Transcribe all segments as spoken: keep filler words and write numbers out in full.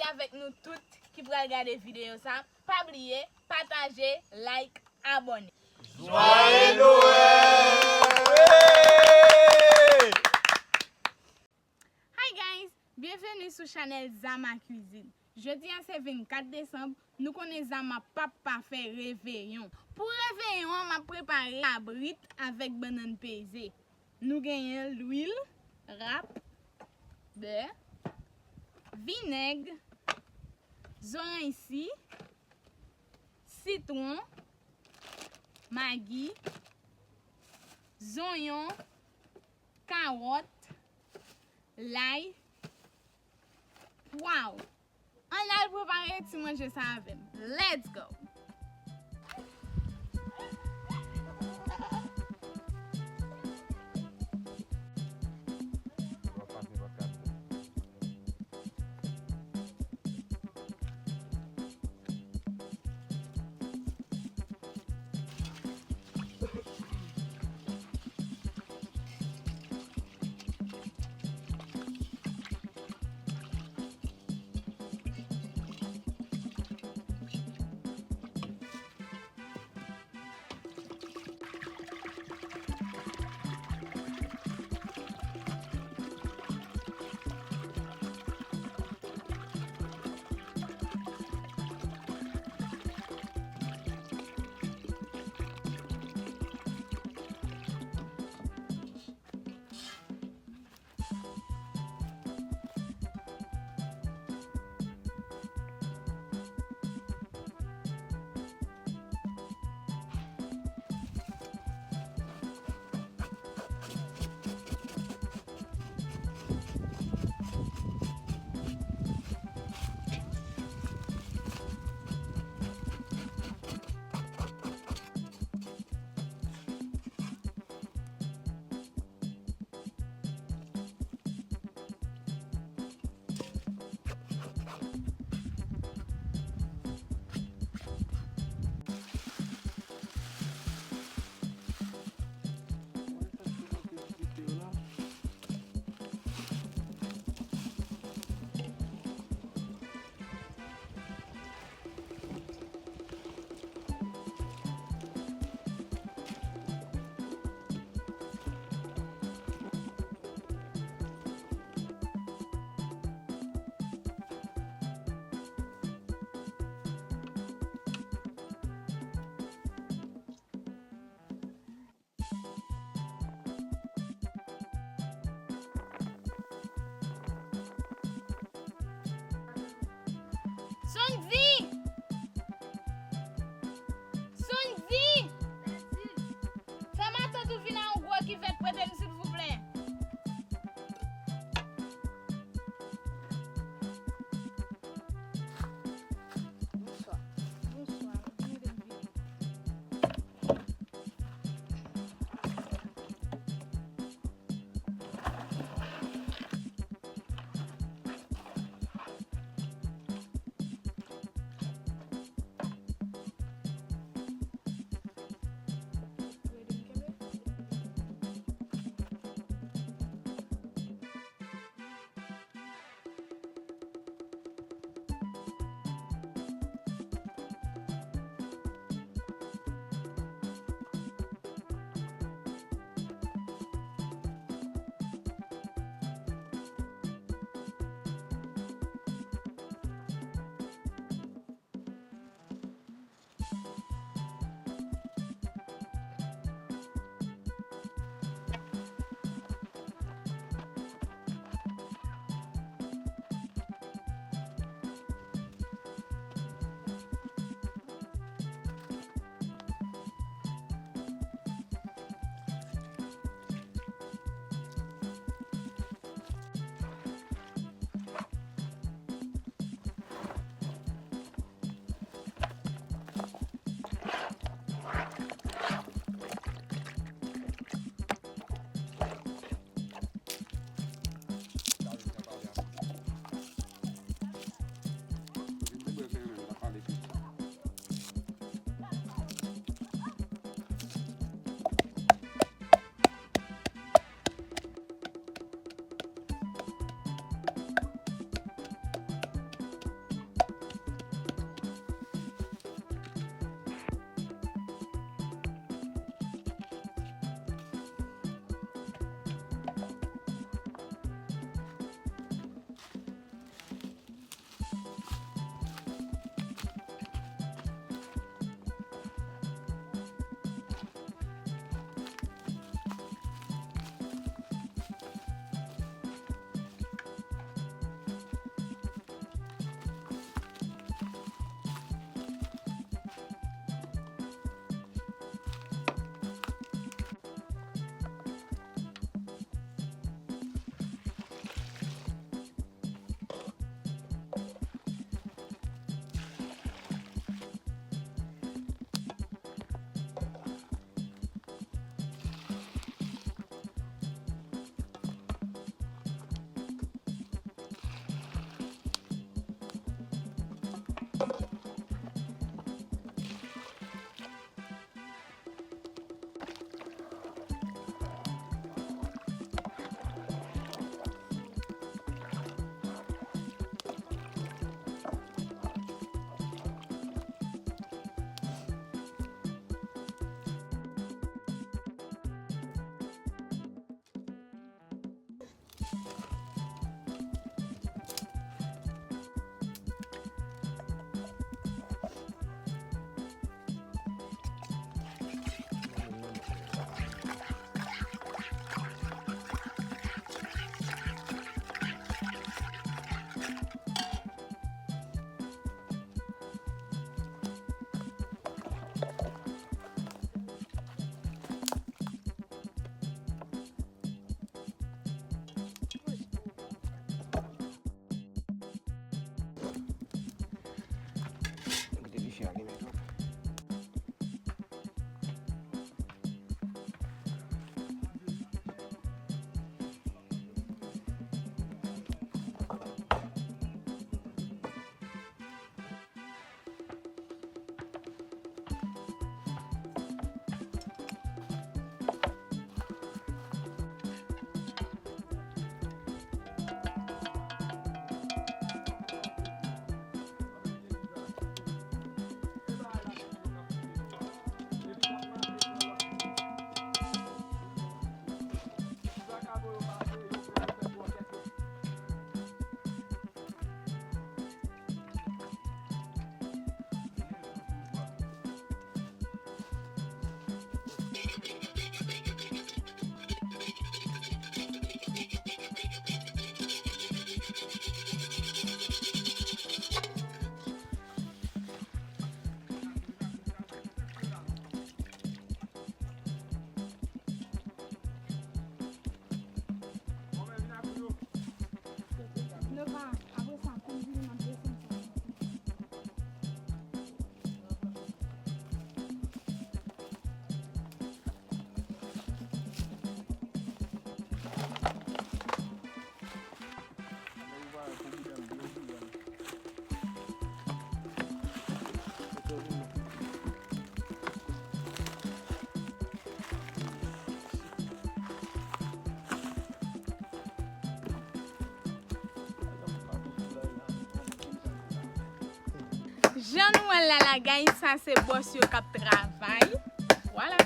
Avèk nou tout ki pral gade videyo sa, pa bliye pataje, like, abòne. Joyeux Noël! Hi guys, byenveni sou chanèl Zama Cuisine. Jodi a se vennkat desanm, nou konnen Zama p ap pa fè reveyon. Pou reveyon an, m ap prepare kabrit avèk bannann peze. Nou genyen lwil, rap, bè, vinèg, zoranj si, sitwon, magi, zonyon, kawòt, lay, pwav. Ann al prepare ti manje sa avè m. Let's go! Sondy! Sondy! Fè matant ou vin a yon gwo kivèt prete m silvouplè. Bonswa. Bonswa. Vin ede m vide. Kote dife a limen tou. Jan nou wè l la, la, guys, sa se bòs yo k ap travay. Vwala.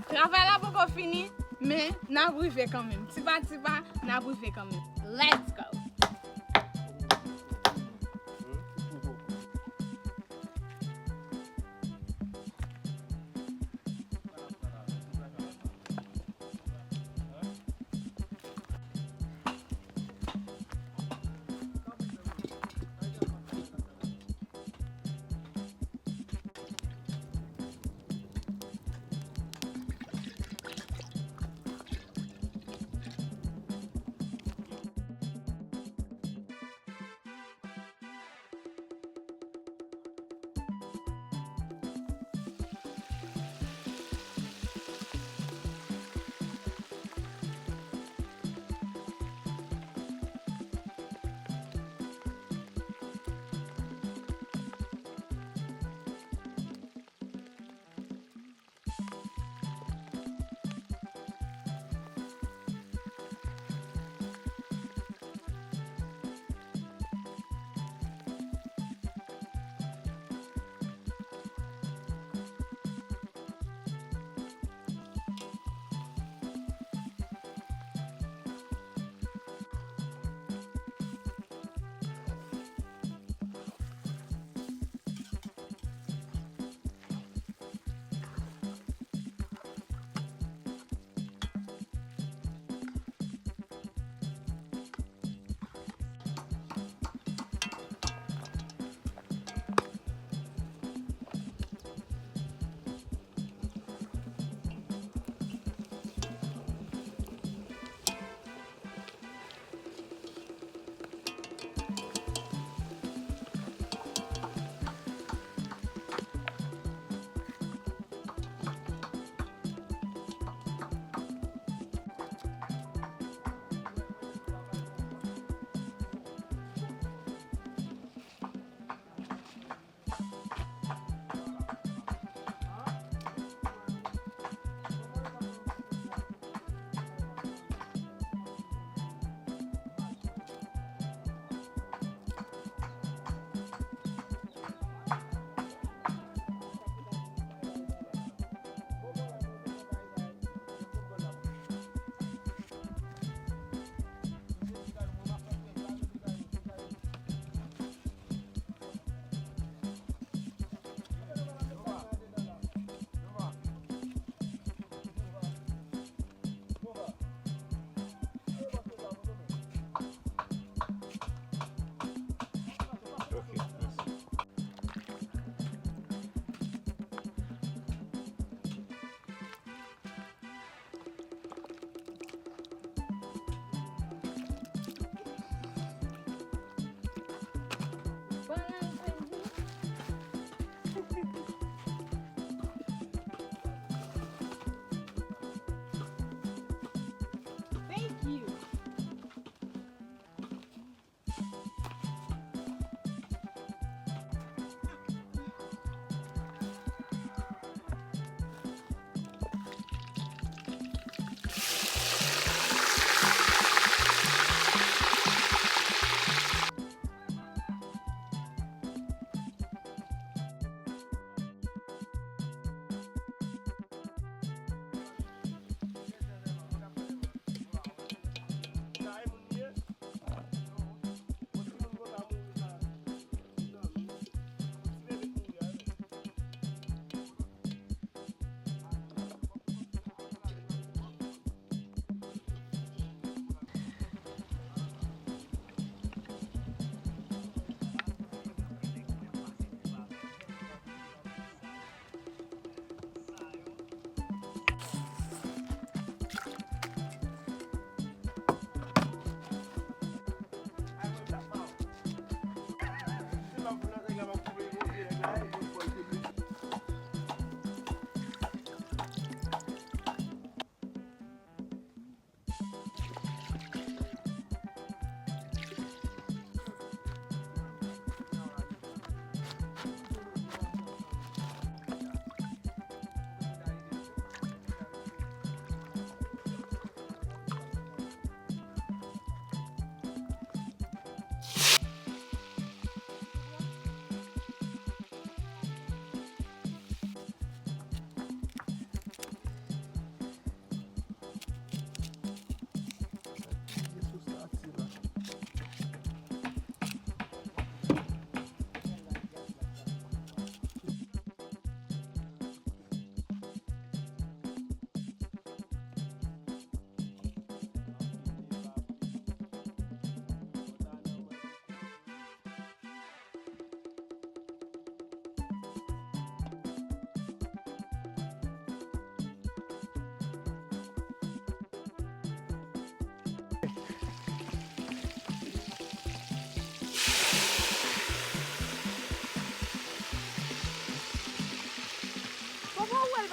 Travay la poko fini, men n ap rive kanmenm. Ti pa ti pa, n ap rive kanmenm. Let's go!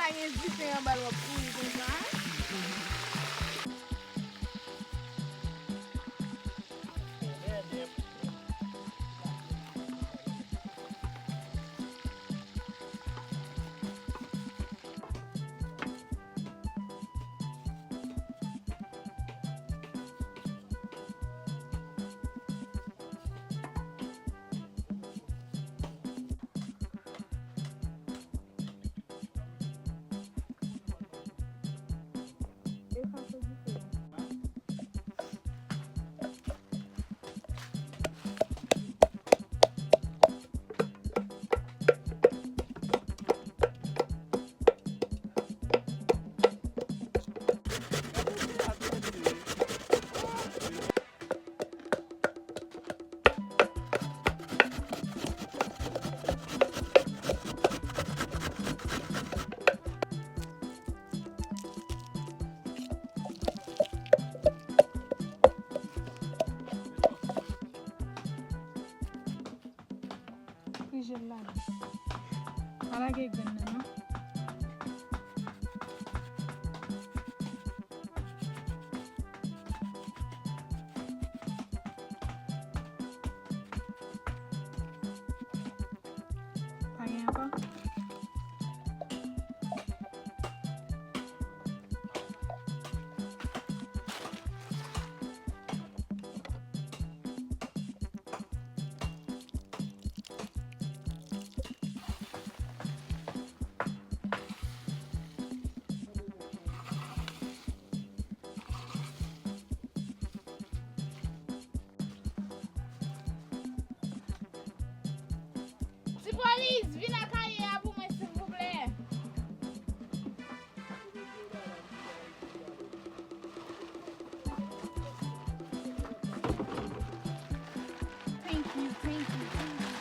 Pa gen dife anba l w ap kouri konsa. Frijèl la. Pa lage grenn nan, non. Pa gen ankò? Ti polis, vin ak kaye a pou mwen, silvouplè. Thank you, thank you, thank you.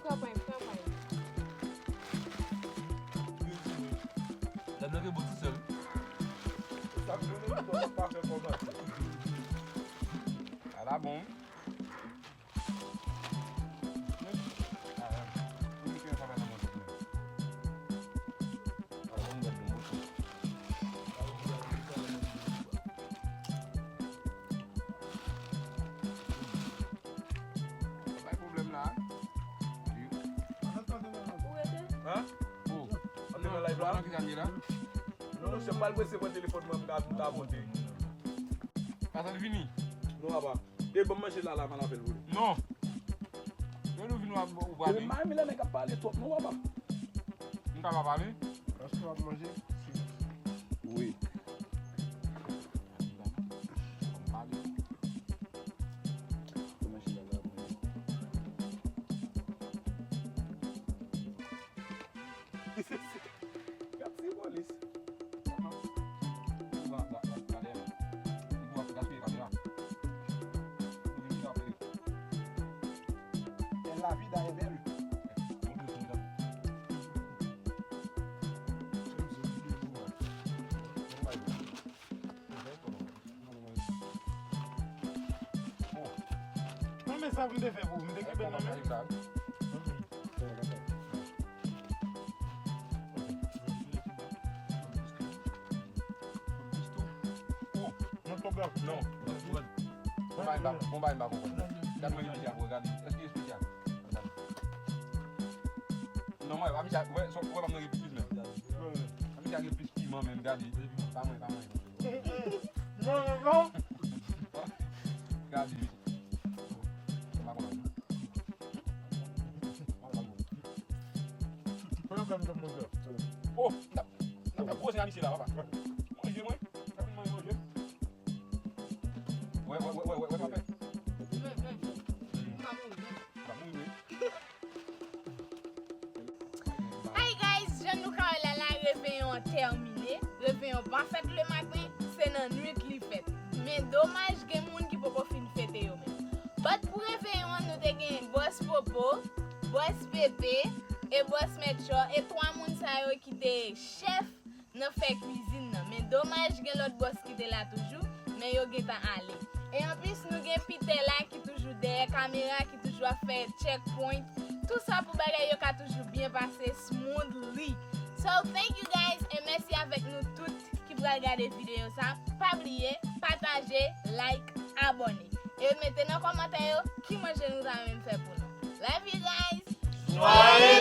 Kanpay, kanpay. Lè m nan ke bout ti sèl. Sa m jwenn, pa fè kòmantè. Ala bon. Papa, nan ki sa n ye la? Non, monchè, m pral prese pran telefòn mwen, m ka, m ka monte. Papa, l vini? Non, papa. E, ban m manje la, la, m al avè l pou li. Non. Lè nou vin, w ap, ou prale. E, m pa renmen lè nèg ap pale twòp, non, papa. M ka pa pale? Èske w ap manje? Wi. Ban m pale. Ban m manje la, la, manje. Gad ti polis. La vida es bella. Mwen men sa pou m te fè pou ou, m te kenbe l nan men. Mwen tonbe ak ou. Non. Bon bagay m pa, bon bagay m pa konprann. Gad mwen espesyal pou gade. Èske espesyal? Non, mwen, pa misye, wè, wè, pa mwen gen plis menm. Pa misye gen plis piman menm, gade. Pa mwen, pa mwen. Non, non, non. Gade. Mwen pa konprann. Mwen pa konprann. Pran yon grenn tonm mwen fè. Oh, n ap, n ap fè gwo zen a misye la, papa. Manje mwen, n ap vin manje manje. Wè, wè, wè, wè, wè, wè, pa fè. Pa mouri vre. Hi guys, jan nou ka wè la la, reveyon an tèmine. Reveyon pa fèt le maten, se nan nwit li fèt. Men domaj, gen moun ki poko fin fete yo menm. But pou reveyon an, nou te gen Bòs Popo, Bòs Pepe, e Bòs Mèt Chò, e twa moun sa yo ki te chèf nan fè kwizin nan. Men domaj, gen lòt bòs ki te la toujou, men yo gentan ale. E anplis, nou gen Pitè la ki toujou dèyè kamera, ki toujou ap fè checkpoint. Tou sa pou bagay yo ka toujou byen pase smoothly. So, thank you guys, e mèsi avèk nou tout ki pral gade videyo sa. Pa bliye, pataje, like, abòne. E mete nan kòmantè yo ki manje nou ta renmen fè pou nou. Love you guys! Swaye